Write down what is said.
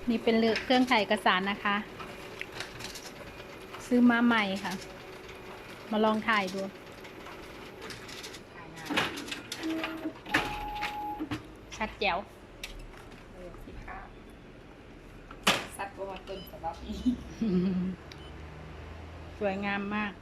ນີ້ເປັນເລື່ອງເຄື່ອງຖ່າຍເອກະສານນະຄະ ຊື້ມາໃໝ່ຄ່ະ ມາລອງຖ່າຍດູ. ຊັດແຈ໋ວ ເອີ ຊິຄ່ະ ຊັດບໍ່ຮອດຕົ້ນສະບັບ ສວຍງາມມາກ.